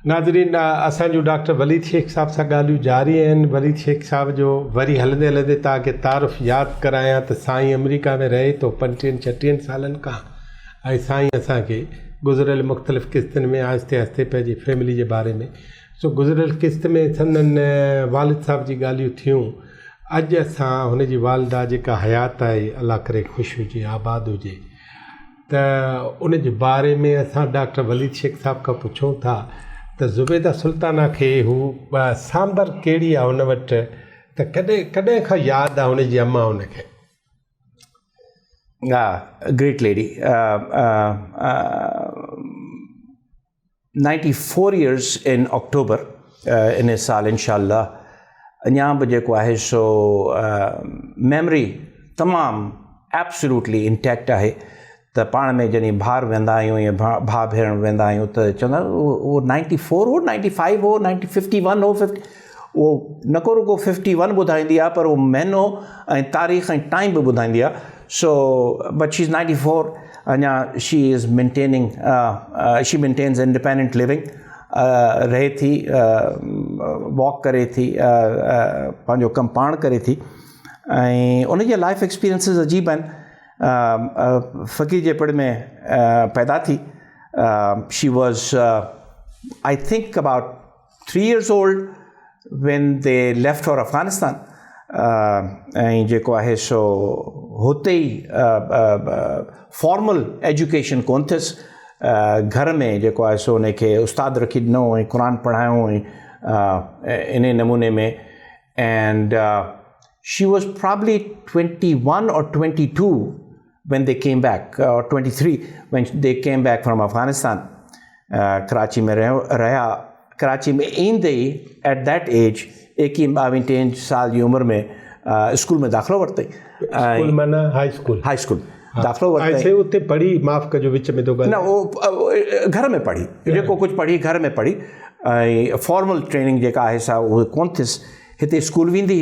ناظرين اسان جون ڊاڪٽر وليد شيخ صاحب سان ڳالهيون جاري آهن وليد شيخ صاحب جو وري هلندي هلندي توهان کي تعارف ياد ڪرايان ته سائين آمريڪا ۾ رهي ٿو پنجٽيهن ڇٽيهن سالن کان ۽ سائين اسان کي گذريل مختلف قسطن ۾ آهستي آهستي پنهنجي فيملي جي باري ۾ سو گذريل قسط ۾ سندن والد صاحب جي ڳالهيون ٿيون اڄ اسان هن جي والده جيڪا حيات آهي الله ڪري خوش هجي آباد هجي ته ان جي باري ۾ اسان ڊاڪٽر وليد شيخ صاحب کان پڇون ٿا ته زبيده سلطانه کي هو سانڀر ڪهڙي آهي هن وٽ ته ڪڏهن ڪڏهن کان ياد آهي هن جي امان هن کي. ها great lady ninety four years in October ان سال انشاء الله اڃا به جيڪو آهي سو ميمري تمام ايبسلوٽلي انٽيڪٽ آهي ته پاڻ ۾ جڏهن ٻاهر ويندا آهيون يا ڀاء ڀيڻ ويندا آهيون ته چوندا اهو نائنٽي فور هو نائنٽي فائيو هو نائنٽي ففٽي ون هو ففٽي اهو نه ڪو رڳو ففٽي ون ٻڌائيندي آهي پر اهو مهينو ۽ تاريخ ۽ ٽائيم به ٻڌائيندي آهي so but she is ninety four اڃا she is maintaining she maintains independent living رهي ٿي واڪ ڪري ٿي پنهنجو ڪم پاڻ ڪري ٿي ۽ ان جي لائف ايڪسپيرينسز عجيب آهن فقير جي پڙ ۾ پيدا ٿي she was I think about three years old when they left for Afghanistan ۽ جيڪو آهي سو هتي ئي فارمل ايجوڪيشن ڪون ٿيس گهر ۾ جيڪو آهي سو ان کي استاد رکي ڏنو ۽ قرآن پڙهايو ۽ ان نموني ۾ and she was probably twenty one or twenty two when they came back or 23 when they came back from Afghanistan Karachi ۾ رهيا ڪراچي ۾ ايندي ئي ايٽ that age ايڪيهه ٻاويهه ٽيهه سال جي عمر ۾ اسڪول ۾ داخلو ورتائين اسڪول معنيٰ هاء اسڪول هاء اسڪول داخلو ورتائين ۽ سائين اتي پڙهي معاف ڪجو وچ ۾ ٿو ڳالهايان نه اهو گهر ۾ پڙهي جيڪو ڪجهه پڙهي گهر ۾ پڙهي ۽ فارمل ٽريننگ جيڪا آهي سا اهي ڪون ٿيس هتي اسڪول ويندي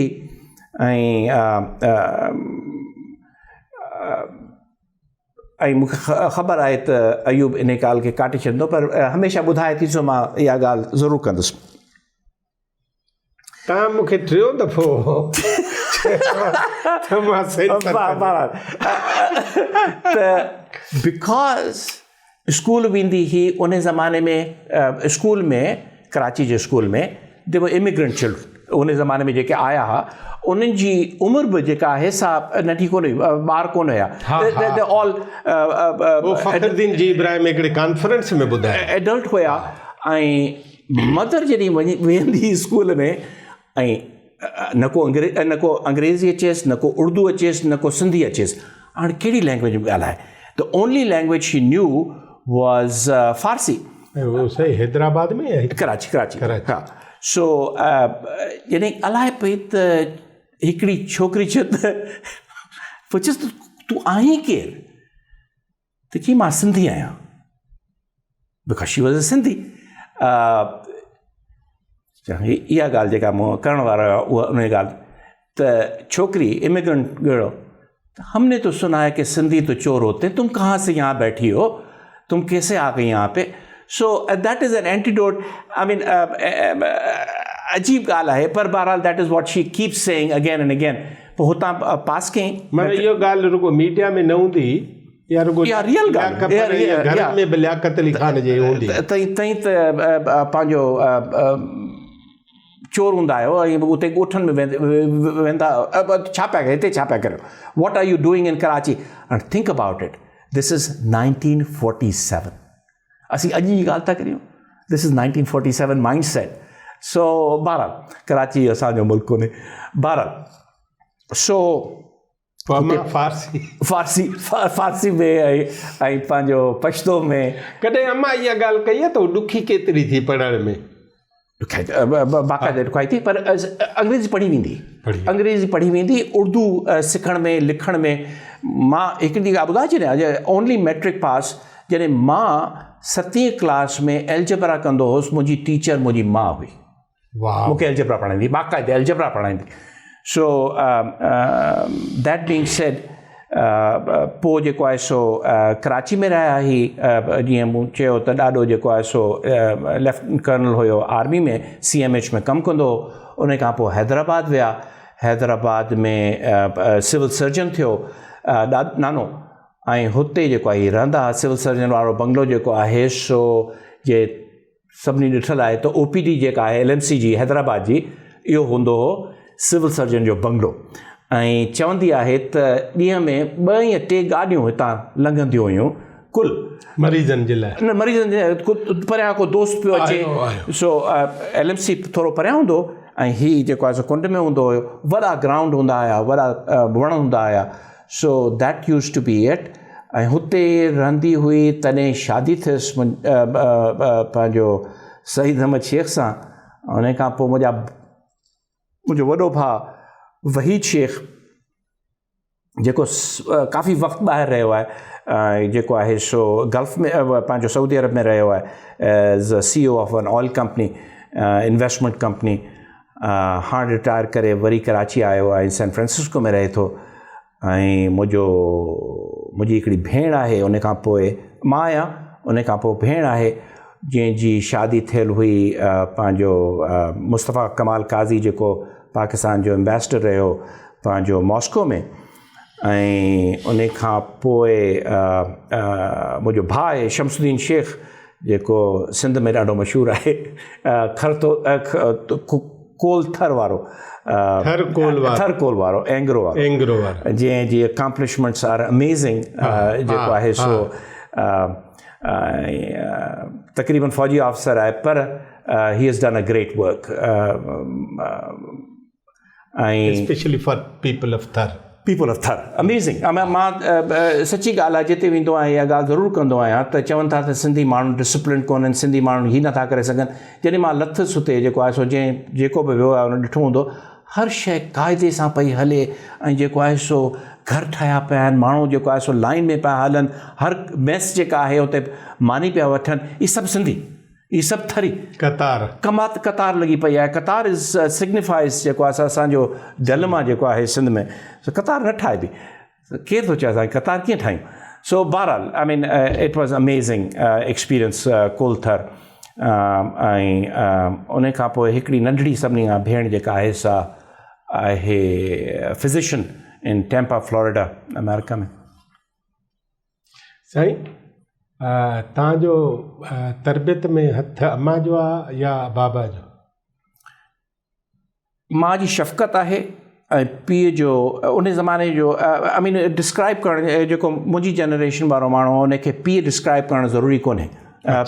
هئي ۽ ۽ مون کي خبر آهي ته ايوب ان ڳالهه کي ڪاٽي ڇڏندو پر هميشه ٻڌائي ٿي سو مان اها ڳالهه ضرور ڪندس. تان مون کي ٽيون دفعو ته مان سينسر ته because school ويندي هئي ان زماني ۾ اسڪول ۾ ڪراچي جي school ۾ the were immigrant children ان زماني ۾ جيڪي آيا ها انهن جي عمر به جيڪا آهي سا ننڍي ڪونه هئي ٻار ڪونه هيا the آل فخر الدين جي ابراهيم هڪڙي ڪانفرنس ۾ ٻڌايو ايڊلٽ هيا ۽ مدر جڏهن وڃي ويندي اسڪول ۾ ۽ نه ڪو انگريز نه ڪو انگريزي اچيس نه ڪو اردو اچيس نه ڪو سنڌي اچيس هاڻي ڪهڙي لينگويج ۾ ڳالهائي the only language she knew was Farsi اهو صحيح حيدرآباد ۾ يا ڪراچي ڪراچي ڪراچي ها سو جڏهن ڳالهائي پئي ته هڪڙي ڇوڪري چيو ته پڇيس ته تون آهين ڪير ته چي مان سنڌي آهيان because she was a Sindhi اها ڳالهه جيڪا مون ڪرڻ وارو آهيان اها ان ڳالهه ته ڇوڪري اميگرنٽ گرل هم ني تو سنا هي ڪي سنڌي تو چور هوتي هين تم ڪهان سي يهان بيٺي هو تم ڪيسي آ گئي يهان P so that is an antidote I مين عجيب ڳالهه آهي پر بهرحال that is what she keep saying again and again پوء هتان پاس ڪيائين. معنيٰ اها ڳالهه رڳو ميڊيا ۾ نه هوندي هئي يا رڳو اها ريئل ڳالهه اها گهرن ۾ به لياقت علي خان جي هوندي. تئين تئين ته پنهنجو چور هوندا آهيو ۽ اتي ڳوٺن ۾ ويندا ڇا پيا هتي ڇا پيا ڪريو what are you doing in Karachi and think about it this is nineteen forty seven اسين اڄ جي ڳالهه ٿا ڪريون this is nineteen forty seven mind set so بهرحال ڪراچي اسانجو ملڪ ڪونهي بهرحال سو فارسي فارسي فارسي ۾ ۽ ۽ پنهنجو پشتو ۾ ڪڏهن اما اها ڳالهه ڪئي آهي ته ڏکي ڪيتري ٿي پڙهڻ ۾ ڏکيائي باقاعده ڏکيائي ٿي پر انگريزي پڙهي ويندي انگريزي پڙهي ويندي اردو سکڻ ۾ لکڻ ۾ مان هڪڙي ڳالهه ٻڌائي ڇڏيان اونلي ميٽرڪ پاس جڏهن مان ستين ڪلاس ۾ الجبرا ڪندو هوس منهنجي ٽيچر منهنجي ماء هئي مون کي الجبرا پڙهائيندي باقاعده الجبرا پڙهائيندي سو that being said پوء جيڪو آهي سو ڪراچي ۾ رهيا هي جيئن مون چيو ته ڏاڏو جيڪو آهي سو ليفٽنٽ ڪرنل هيو آرمي ۾ سي ايم ايڇ ۾ ڪم ڪندو هو ان کان پوء حيدرآباد ويا حيدرآباد ۾ سول سرجن ٿيو نانو ۽ هتي جيڪو آهي رهندا هئا سول سرجن وارو بنگلو جيڪو آهي سو جي سڀني ڏٺل آهي ته او پي ڊي جيڪا آهي ايل ايم سي جي حيدرآباد جي اهو هوندو هو سول سرجن جو بنگلو ۽ چوندي آهي ته ڏينهن ۾ ٻه يا ٽي گاڏيون هتان لنگهنديون هيون ڪل مريضن جي لاء نه مريضن جي پريان ڪو دوست پيو اچي سو ايل ايم سي ٿورو پريان هوندو ۽ هي جيڪو آهي سو ڪنڊ ۾ هوندو هيو وڏا گرائونڊ هوندا هيا وڏا وڻ هوندا هيا so that used to be it ۽ هتي رهندي هئي تڏهن شادي ٿيس پنهنجو سعيد احمد شيخ سان ان کان پوء منهنجا منهنجو وڏو ڀاء وحيد شيخ جيڪو ڪافي وقت ٻاهر رهيو آهي ۽ جيڪو آهي سو گلف ۾ پنهنجو سعودي عرب ۾ رهيو آهي as C O of an oil company investment company هاڻ رٽائر ڪري وري ڪراچي آيو آهي سان فرانسسڪو ۾ رهي ٿو ۽ منهنجو منهنجي هڪڙي ڀيڻ آهي ان کان پوء مان آهيان ان کان پوء ڀيڻ آهي جنهن جي شادي ٿيل هئي پنهنجو مصطفيٰ ڪمال قاضي جيڪو پاڪستان جو امبيسڊر رهيو پنهنجو ماسڪو ۾ ۽ ان کان پوء منهنجو ڀاء آهي شمس الدين شيخ جيڪو سنڌ ۾ ڏاڍو مشهور آهي کرتو ڪول ٿر وارو ٿر ڪول وارو ٿر ڪول وارو اينگرو وارو اينگرو وارو جنهن جي اڪامپلشمينٽس آر اميزنگ جيڪو آهي سو تقريبن فوجي آفيسر آهي پر he has done a great work ۽ specially for people of Thar. People of Thar amazing مان سچي ڳالهه آهي جتي ويندو آهيان اها ڳالهه ضرور ڪندو آهيان ته چون ٿا ته سنڌي ماڻهو ڊسپلن ڪونهن سنڌي ماڻهو هي نٿا ڪري سگهن جڏهن مان لٿس اتي جيڪو آهي سو جنهن جيڪو به ويو آهي ان ڏٺو هوندو هر شيء قاعدي سان پئي هلي ۽ جيڪو آهي سو گهر ٺاهيا پيا آهن ماڻهو جيڪو آهي سو لائن ۾ پيا هلن هر ميس جيڪا آهي اتي ماني پيا وٺن اهي سڀ سنڌي هي سڀ ٿري. قطار. ڪمات قطار لڳي پئي آهي قطار از سگنيفائز جيڪو آهي اسان جو ڊل مان جيڪو آهي سنڌ ۾ سو قطار نه ٺاهبي ڪير ٿو چئي اسان قطار ڪيئن ٺاهيون سو بهرحال I mean it was amazing experience coal Thar ۽ ان کان پوء هڪڙي ننڍڙي سڀني کان ڀيڻ جيڪا آهي سا آهي physician in Tampa Florida America ۾. سائين توهان جو تربيت ۾ هٿ امان جو آ يا بابا جو؟ ماء جي شفقت آهي ۽ پيء جو ان زماني جو آء مين ڊسڪرائب ڪرڻ جيڪو منهنجي جنريشن وارو ماڻهو ان کي پيء ڊسڪرائب ڪرڻ ضروري ڪونهي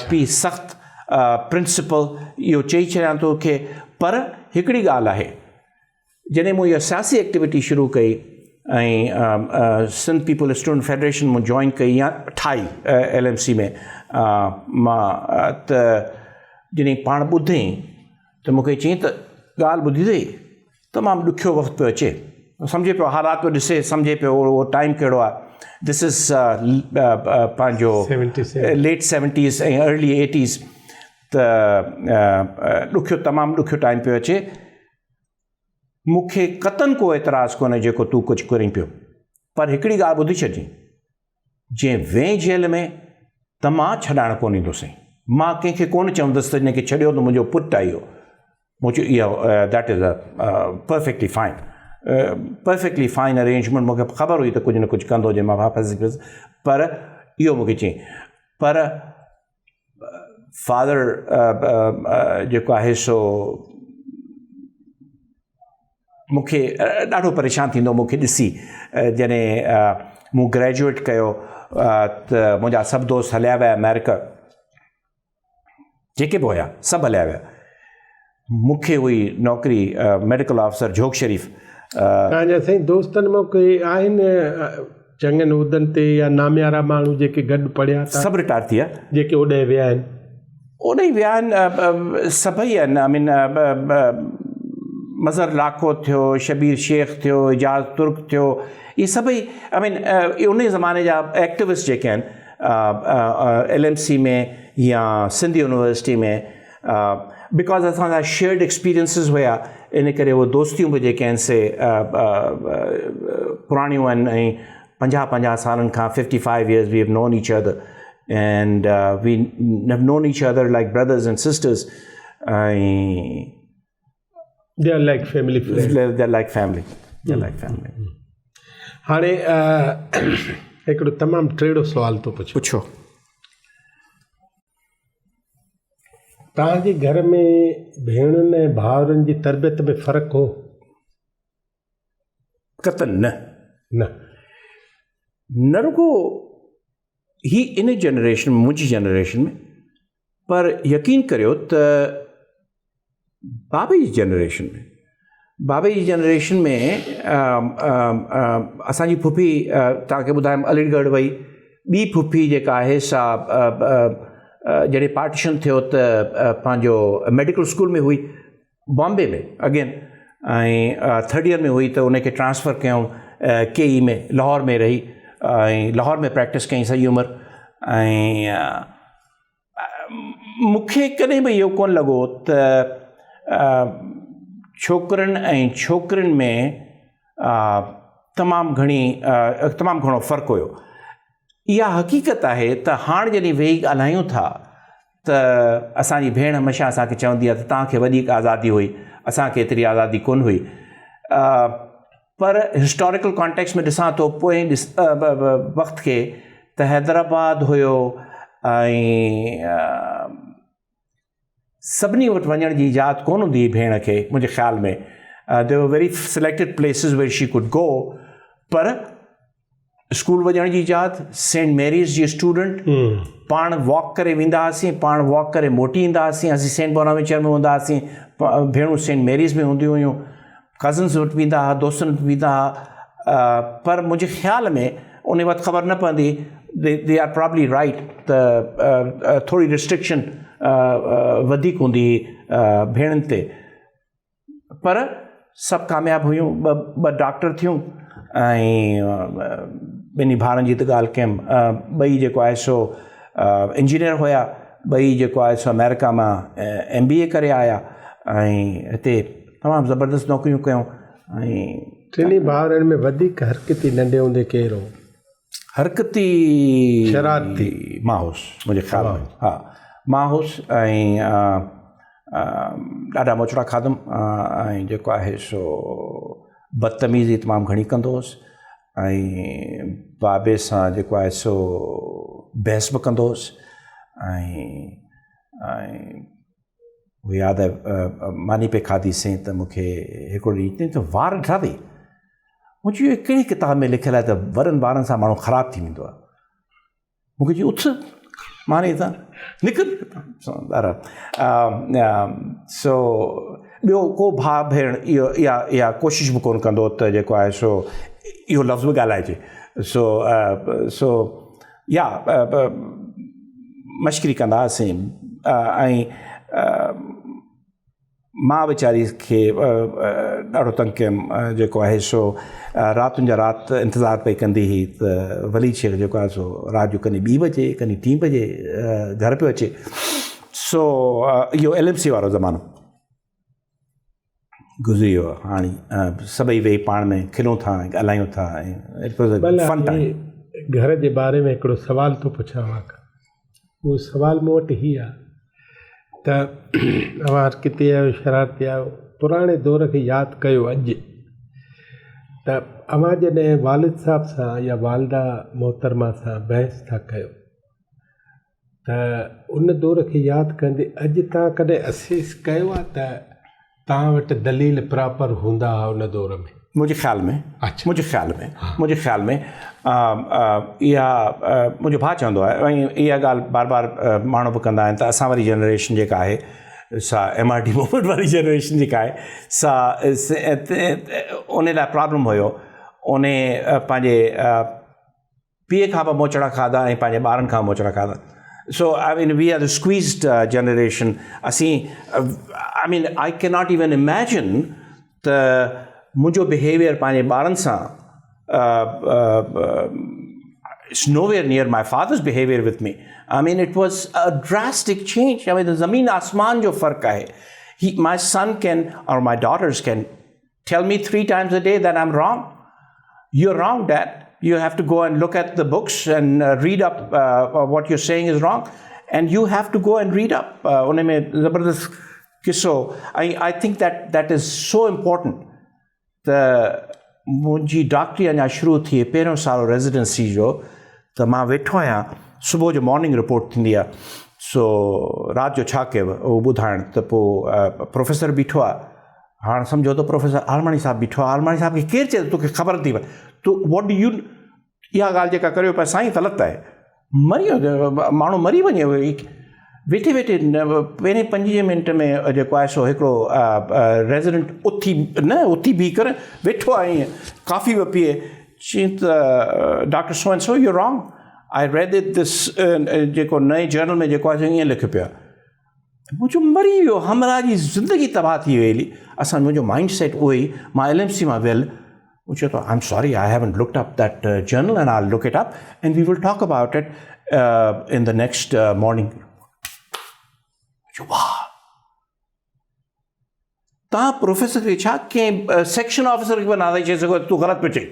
پيء سخت پرنسپل اهو چئي ڇڏيان ٿو کي پر هڪڙي ڳالهه آهي جڏهن مون اها سياسي ايڪٽيوٽي شروع ڪئي ۽ سنڌ پيپل اسٽوڊنٽ فيڊريشن مون جوائن ڪئي يا ٺاهي ايل ايم سي ۾ مان ته جڏهن پاڻ ٻڌئين ته مونکي چيائين ته ڳالهه ٻڌي اٿئي تمام ڏکيو وقت پيو اچي سمجهي پيو حالات پيو ڏسي سمجهي پيو اهو ٽائيم ڪهڙو آهي دس از پنهنجو ليٽ سيونٽيز ۽ ارلي ايٽيز ته ڏکيو تمام ڏکيو ٽائيم پيو اچي مون کي قطعاً ڪو اعتراض ڪونهي جيڪو تون ڪجهه ڪرين پيو، پر هڪڙي ڳالهه ٻڌي ڇڏجين، جي وئين جيل ۾ ته مان ڇڏائڻ ڪونه ايندوسين. مان ڪنهن کي ڪونه چوندس ته هن کي ڇڏيو ته منهنجو پٽ آهي اهو. مون چيو اها that is a perfectly fine, perfectly fine arrangement, مون کي خبر هئي ته ڪجهه نه ڪجهه ڪندو جي مان واپس ويس، پر اهو مون کي چيائين پر فادر جيڪو آهي سو مون کي ڏاڍو پريشان ٿيندو مون کي ڏسي جڏهن مون گريجوئيٽ ڪيو ته منهنجا سڀ دوست هليا ويا آمريڪا جيڪي به هيا سڀ هليا ويا مون کي هئي نوڪري ميڊيڪل آفيسر جهوڪ شريف. توهان جا سائين دوستن مان ڪي آهن چڱن عهدن تي يا ناميارا ماڻهو جيڪي گڏ پڙهيا ٿا؟ سڀ رٽائر ٿي ويا. جيڪي اوڏانهن ويا آهن. اوڏانهن ويا آهن سڀئي آهن آء مين مظهر لاکو ٿيو، شبير شيخ ٿيو، اعجاز ترڪ ٿيو اهي سڀئي آء مين انهي زماني جا ايڪٽوسٽ جيڪي آهن ايل ايم سي ۾ يا سنڌ يونيورسٽي ۾ because اسان جا شيئرڊ ايڪسپيرينسز هيا ان ڪري اهي دوستيون به جيڪي آهن سي پراڻيون آهن ۽ پنجاهه پنجاهه سالن کان fifty five years we have known each other and we have known each other like brothers and sisters ۽ they are like family friends they are like family they are like family. هاڻي هڪڙو تمام ٽيڙو سوال ٿو پڇان. پڇو. توهان جي گهر ۾ ڀيڻن ۽ ڀائرن جي تربيت ۾ فرق هو؟ قطعاً نه. نه. نه رڳو هي ان جنريشن منهنجي جنريشن ۾ پر يقين ڪريو ته بابي جي جنريشن ۾ بابي جي جنريشن ۾ اسانجي پڦي توهان کي ٻڌايم علي ڳڙهه وئي ٻي پڦي جيڪا آهي سا جڏهن پارٽيشن ٿيو ته پنهنجو ميڊيڪل اسڪول ۾ هئي بامبي ۾ اگين ۽ ٿرڊ ايئر ۾ هئي ته ان کي ٽرانسفر ڪيائون ڪي اي ۾ لاهور ۾ رهي ۽ لاهور ۾ پريڪٽس ڪيائين سڄي عمر ۽ مون کي ڪڏهن به اهو ڪونه لڳو ته ڇوڪرن ۽ ڇوڪرين ۾ تمام گهڻي تمام گهڻو فرق هيو اها حقيقت آهي ته هاڻ جڏهن ويهي ڳالهايون ٿا ته اسان جي ڀيڻ هميشه اسان کي چوندي آهي ته توهان کي وڌيڪ آزادي هئي اسان کي ايتري آزادي ڪونه هئي پر هسٽاريڪل ڪانٽيڪس ۾ ڏسان ٿو پوئين وقت کي ته حيدرآباد هيو ۽ سڀني وٽ وڃڻ جي اجازت ڪونه هوندي هئي ڀيڻ کي منهنجي خيال ۾ there were very selected places where she could go per school وڃڻ جي اجازت سينٽ ميريز جي اسٽوڊنٽ پاڻ واڪ ڪري ويندا هئاسين پاڻ واڪ ڪري موٽي ايندا هئاسين اسين سينٽ بوناوينچر ۾ هوندا هئاسين ڀيڻون سينٽ ميريز ۾ هونديون هيون ڪزنس وٽ ويندا ها دوستن وٽ ويندا ها پر منهنجي خيال ۾ ان وقت خبر نه پوندي the R probably right ته ٿوري ريسٽرڪشن وڌيڪ هوندي هئي ڀيڻن تي پر سڀ ڪامياب هيون ٻه ٻه ڊاڪٽر ٿيون ۽ ٻنهي ڀائرن جي ته ڳالهه ڪيم ٻئي جيڪو آهي سو انجنيئر هيا ٻئي جيڪو آهي سو آمريڪا مان ايم بي اي ڪري آيا ۽ هتي تمام زبردست نوڪريون ڪيون ۽. ٽنهي ڀائرن ۾ وڌيڪ حرڪتي ننڍي هوندي ڪير هو؟ حرڪتي شرارتي مان هوس منهنجي خيال ۾ ها مان هوس ۽ ڏاڍا موچڙا کاڌم ۽ جيڪو آهي سو بدتميزي تمام گهڻي ڪندو هوس ۽ بابي سان جيڪو آهي سو بحث به ڪندو هوس ۽ مون کي ياد آهي ماني پئي کاڌيسين ته مون کي هڪڙو ڏينهن چيائين ته وار ڏٺا اٿئي؟ مون چيو اهي ڪهڙي ڪتاب ۾ لکيل آهي ته وڏن وارن سان ماڻهو خراب ٿي ويندو آهي. مون کي چيو اٿ ماني تان نڪر سو ٻيو ڪو ڀاء ڀيڻ اهو اها اها ڪوشش به ڪونه ڪندو ته جيڪو آهي سو اهو لفظ به ڳالهائجي سو سو يا مشڪري ڪندا هئاسين ۽ مان ويچاري کي ڏاڍو تنگ ڪيم جيڪو آهي سو راتن جا رات انتظار پئي ڪندي هئي ته وليد شيخ جيڪو آهي سو رات جو ڪڏهن ٻي بجي ڪڏهن ٽين بجي گهر پيو اچي سو اهو ايل ايم سي وارو زمانو گذري ويو هاڻي سڀئي ويهي پاڻ ۾ کلون ٿا ۽ ڳالهايون ٿا ۽ it was a fun time. گهر جي باري ۾ هڪڙو سوال ٿو پڇان اوهان کان اهو سوال مون وٽ هي آهي ته اوهان ڪتي آهيو شرارتي آهيو پراڻي دور کي ياد ڪيو اڄ ته اوهان جڏهن والد صاحب سان يا والده محترمه سان بحث ٿا ڪيو ته ان دور کي ياد ڪندي اڄ توهان ڪڏهن اسيس ڪيو آهي ته توهان وٽ دليل پراپر هوندا هئا ان دور ۾؟ منهنجي خيال ۾ منهنجي خيال ۾ منهنجي خيال ۾ اها منهنجو ڀاء چوندو آهي ۽ اها ڳالهه بار بار ماڻهو به ڪندا آهن ته اسان واري جنريشن جيڪا آهي سا ايم آر ڊي موومينٽ واري جنريشن جيڪا آهي سا ان لاء پرابلم هيو ان پنهنجي پيء کان به موچڙا کاڌا ۽ پنهنجي ٻارن کان به موچڙا کاڌا so I mean we are squeezed generation اسين I mean I can not even imagine ته منهنجو بهيويئر پنهنجي ٻارن سان it's nowhere near my father's behaviour with me I mean it was a drastic change I mean زمين آسمان جو فرق آهي هي my son can or my daughters can tell me 3 times a day that I am wrong you are wrong dad. you have to go and look at the books and read up what you saying is wrong and you have to go and read up. ان ۾ زبردست قصو ۽ I think that that is so important ته منهنجي ڊاڪٽري اڃا شروع ٿي پهريون سال ريزيڊنسي جو ته مان ويٺو آهيان صبح جو مارننگ رپورٽ ٿيندي آهي سو رات جو ڇا ڪيو اهو ٻڌائڻ ته پوء پروفيسر بيٺو آهي هاڻ سمجهو ته پروفيسر عالماڻي صاحب بيٺو آهي عالماڻي صاحب کي ڪير چئي ته توکي خبر ٿي تو what do you اها ڳالهه جيڪا ڪريو پيا سائين غلط آهي مري ماڻهو مري وڃي ويٺي ويٺي پهرين پنجويهه منٽ ۾ جيڪو آهي سو هڪڙو ريزيڊنٽ اٿي نه اٿي بيهي ڪري ويٺو آهي ائين ڪافي به پيئي چي ته doctor so and so you wrong I read it this جيڪو نئين جرنل ۾ جيڪو آهي سو ائين لکيو پيو آهي مون چيو مري ويو همراهه جي زندگي تباهه ٿي وئي هلي اسان منهنجو مائنڊ سيٽ اهو ئي مان ايل ايم سي مان ويل مون چيو ته I am sorry I haven't looked up that journal and I look it up and we will talk about it in the next morning. چيو واهه تان پروفيسر کي ڇا ڪنهن سيڪشن آفيسر کي به ناٿا چئي سگهو تون غلط پيو چئين.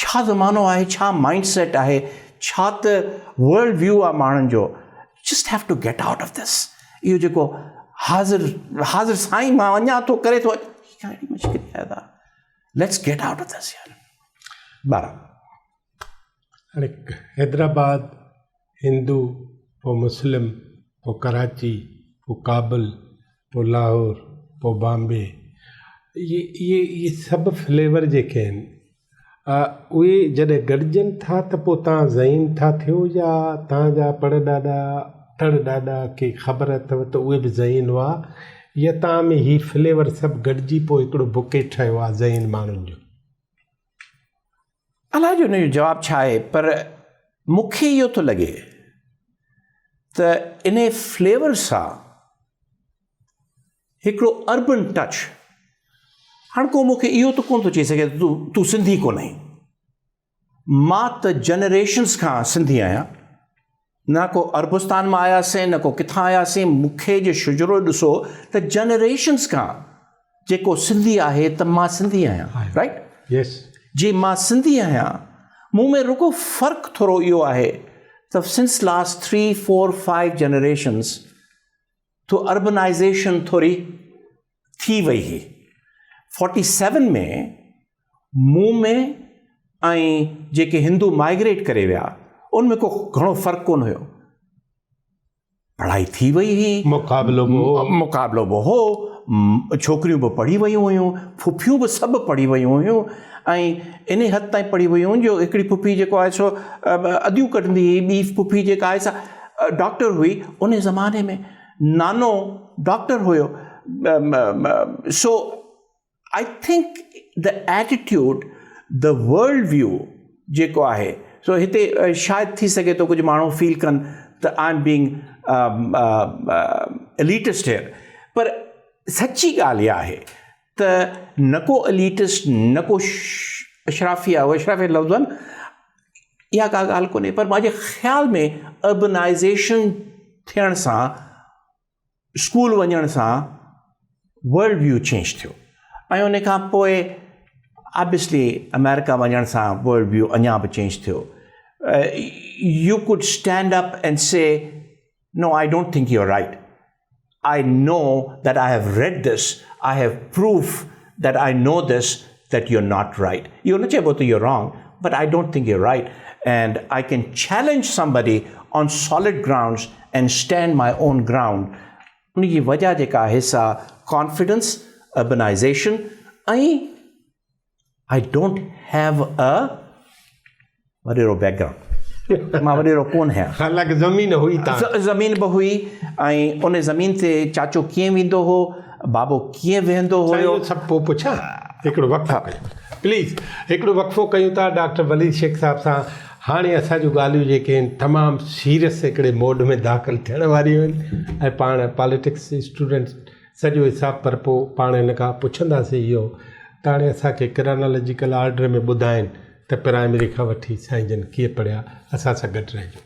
ڇا زمانو آهي ڇا مائنڊ سيٽ آهي ڇا ته ورلڊ ويو آهي ماڻهن جو just have to get out of this اهو جيڪو حاضر حاضر سائين مان وڃان ٿو ڪري ٿو اهڙي مشڪل آهي دا let's get out of this يار بارا هاڻي حيدرآباد هندو پوء مسلم پوء ڪراچي پوء ڪابل پوء لاهور پوء بامبي اهي اهي اهي سڀ فليور جيڪي آهن اهي جڏهن گڏجن ٿا ته پوء تان ذهين ٿا ٿيو يا تان جا پڙ ڏاڏا تڙ ڏاڏا کي خبر اٿو ته اهي به ذهين هئا يا تان ۾ هي فليور سڀ گڏجي پوء هڪڙو بوڪي ٺهيو آهي ذهين ماڻهن جو. الائي جو ان جو جواب ڇا آهي پر مون کي اهو ٿو لڳي ته ان فليور سان هڪڙو اربن ٽچ هاڻ ڪو مون کي اهو ته ڪونه ٿو چئي سگهي ته تون سنڌي ڪونه آهين مان ته جنريشنس کان سنڌي آهيان نه ڪو عربستان مان آياسين نه ڪو ڪٿان آياسين مون کي جي شجرو ڏسو ته جنريشنس کان جيڪو سنڌي آهي ته مان سنڌي آهيان رائٽ يس جي مان سنڌي آهيان مون ۾ رڳو فرق ٿورو اهو آهي ته since last 3 4 5 generations تو اربنائزيشن ٿوري ٿي وئي هئي. فورٽي سيون ۾ مون ۾ ۽ جيڪي هندو مائگريٽ ڪري ويا ان ۾ ڪو گهڻو فرق ڪونه هيو. پڙهائي ٿي وئي هئي، مقابلو به هو، مقابلو به هو، ڇوڪريون به پڙهي ويون هيون، ڦڦيون به سڀ پڙهي ويون هيون ۽ انهي حد تائين پڙهي ويون جو هڪڙي ڦڦي جيڪو آهي سو اديون ڪڍندي هئي، ٻي ڦڦي جيڪا آهي سا ڊاڪٽر هئي. انهي زماني ۾ نانو doctor have so I think the attitude the world view جيڪو آهي سو هتي شايد ٿي سگهي ٿو ڪجهه ماڻهو فيل ڪن ته I am being elitist here پر سچي ڳالهه اها آهي ته نه ڪو اليٽسٽ نه ڪو اشرافيه اشرافيه لفظ آهن اها ڪا ڳالهه ڪونهي پر منهنجي خيال ۾ اربنائزيشن ٿيڻ سان اسڪول وڃڻ سان ورلڊ ويو چينج ٿيو ۽ ان کان پوء آبويسلي آمريڪا وڃڻ سان ورلڊ ويو اڃا به چينج ٿيو you could stand up and say no I don't think you are right I know that I have read this I have proof that I know this that you are not right اهو نه چئبو ته you are wrong but I don't think you are right and I can challenge somebody on solid grounds and stand my own ground ان جي وجه جيڪا آهي سا confidence urbanisation ۽ I don't have a وڏيرو بيڪ گرائونڊ مان وڏيرو ڪون آهيان. حالانڪه زمين هئي تان. زمين به هئي ۽ ان زمين تي چاچو ڪيئن ويندو هو بابو ڪيئن ويهندو هيو. سائين اهو سڀ پوء پڇان هڪڙو وقفو ڪيون پليز هڪڙو وقفو ڪيون ٿا ڊاڪٽر وليد شيخ صاحب سان هاڻي اسان جون ڳالهيون جيڪي آهن تمام سيريس هڪڙي موڊ ۾ داخل ٿيڻ واريون آهن ۽ پاڻ پاليٽڪس اسٽوڊنٽس سڄو حساب پر پوء پاڻ هن کان پڇنداسين اهو ته هاڻي اسان کي ڪرانالاجيڪل آرڊر ۾ ٻڌائين ته پرائمري کان وٺي سائين جن ڪيئن پڙهيا اسان سان گڏ رهجو.